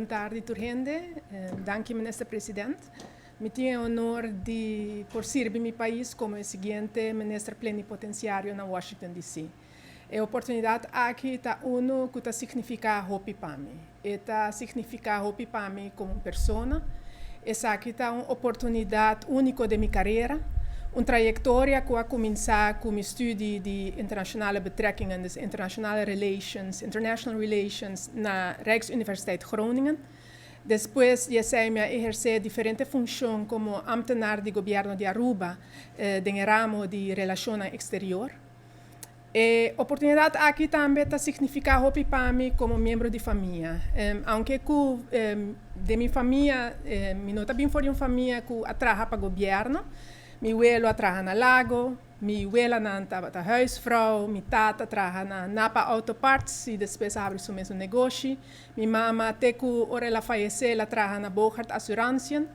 Bon tardi tur hende. Danki Minister President. Mi tin e honor di por sirbi mi pais como e siguiente Minister Plenipotenciario na Washington DC. E oportunidad aki ta uno cu ta significa hopi pa mi. E ta significa hopi pa mi como un persona. Esaki ta un oportunidad unico den mi carera, un trayectoria cu a cuminsa cu mi studie di Internationale Betrekkingen, dus Internationale Relations, International Relations, na Rijksuniversiteit Groningen. Despues di esei mi a eherce diferente funcion como ambtenaar di Gobierno di Aruba den e ramo di Relacionnan Exterior. E oportunidat aki tambe ta signifiká hopi pa mi komo miembro di famia. Aunke ku den mi famia mi no ta bin for di un famia ku a traha pa gobièrnu, mi welo a traha na Lago, mi welanan tabata huisvrouw, mi tata a traha na Napa Auto Parts i despues a habri su mesun negoshi, mi mama te ku ora el a fayesé el a traha na Bogart Assurantiën.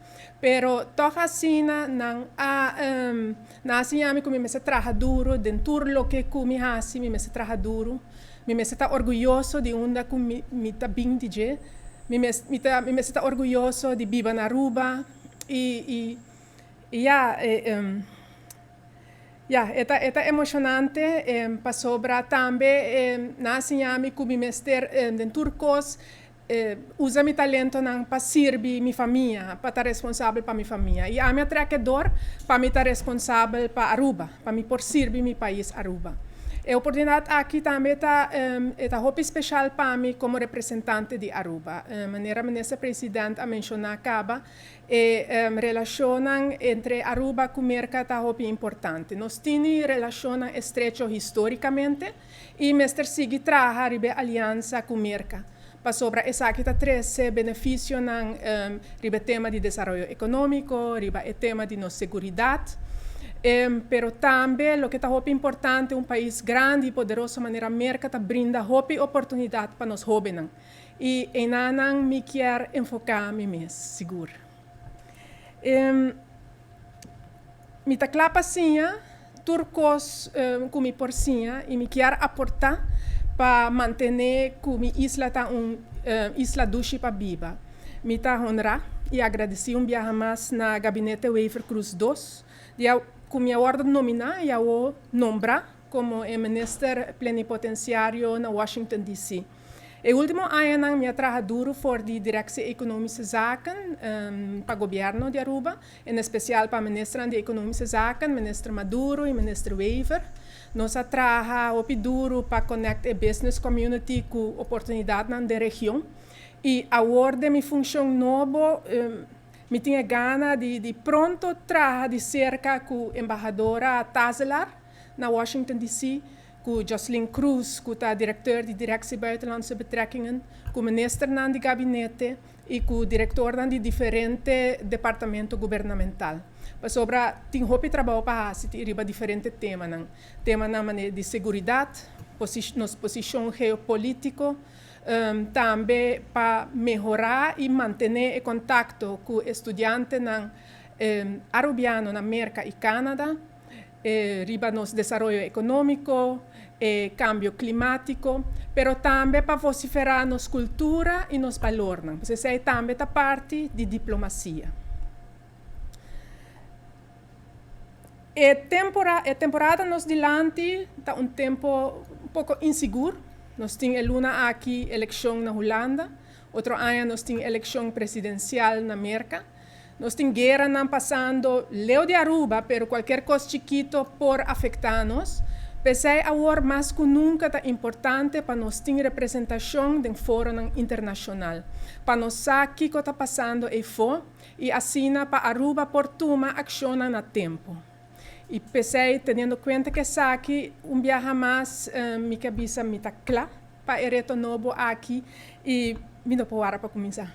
Pero tòg asina nan a nan a siña mi ku mi mester traha duru den tur loke ku mi hasi, mi mester traha duru. Mi mester ta orguyoso di unda ku mi mi ta bin di dje. Mi mes mi ta mi mester ta orguyoso di biba na Aruba i i i ya e ya e ta e ta emoshonante pasobra tambe nan a siña mi ku mi mester den tur kos Usa mi talentonan pa sirbi mi famia, pa ta responsabel pa mi famia. I ami a trek e dor pa mi ta responsabel pa Aruba, pa mi por sirbi mi pais Aruba. E oportunidat aki tambe ta e ta hopi speshal pa mi komo representante di Aruba. Manera Minister President a menshoná kaba, E relashonnan entre Aruba ku Merka ta hopi importante. Nos tini relashonnan estrecho histórikamente i mester sigui traha riba e aliansa ku Merka, pasobra esaki ta trese benefisionan riba e tema di desaroyo ekonómiko, riba e tema di nos seguridat. Pero tambe loke ta hopi importante, un pais grandi i poderoso manera Merka ta brinda hopi oportunidat pa nos hóbennan. I einanan mi kier enfoká mi mes sigur. Mi ta kla pa siña tur kos ku mi por siña i mi kier aportá pa mantené ku mi isla ta un isla dushi pa biba. Mi ta honrá i agradesí un biaha mas na Gabinete Wever-Croes dos di ku mi a wòrdu nominá i awo nombrá komo e Minister Plenipotenciario na Washington DC. E ultimo añanan mi a traha duru for di Directie Economische Zaken pa Gobierno di Aruba, en especial pa Ministernan di Economische Zaken, Minister Maduro y Minister Wever. Nos a traha hopi duru pa connect e business community cu oportunidadnan den region. Y awor den mi funcion nobo mi tin e gana di pronto traha di cerca cu Embahadora Tazelaar na Washington DC, ku Jocelyn Croes ku ta direkteur di Directie Buitenlandse Betrekkingen, ku ministernan di gabinete i ku direktornan di diferente departamento gubernamental. Pasobra tin hopi trabou pa hasi riba diferente temanan, temanan manera di seguridat, nos posishon geopolitiko, tambe pa mehorá i mantené e kontakto ku e studiantenan arubiano na Merka i Kanada. Riba nos desaroyo ekonómiko, e kambio klimátiko, pero tambe pa vosiferá nos kultura i nos balornan. Pues esei tambe ta parti di diplomasia. E tempora e temporada nos dilanti ta un tempo un poko insigur. Nos tin e luna aki elekshon na Hulanda, otro aña nos tin elekshon presidensial na Merka. Nos tin gueranan pasando leu di Aruba, pero cualkier cos chikito por afecta nos. P'esey awor mas cu nunca ta importante pa nos tin representacion den foronan internacional, pa nos sa kico ta pasando eyfo y asina pa Aruba por tuma accionnan na tempo. Y p'esey teniendo cuenta cu esaki, un biaha mas mi ke bisa mi ta cla pa e reto nobo aki y mi no por wara pa cuminsa.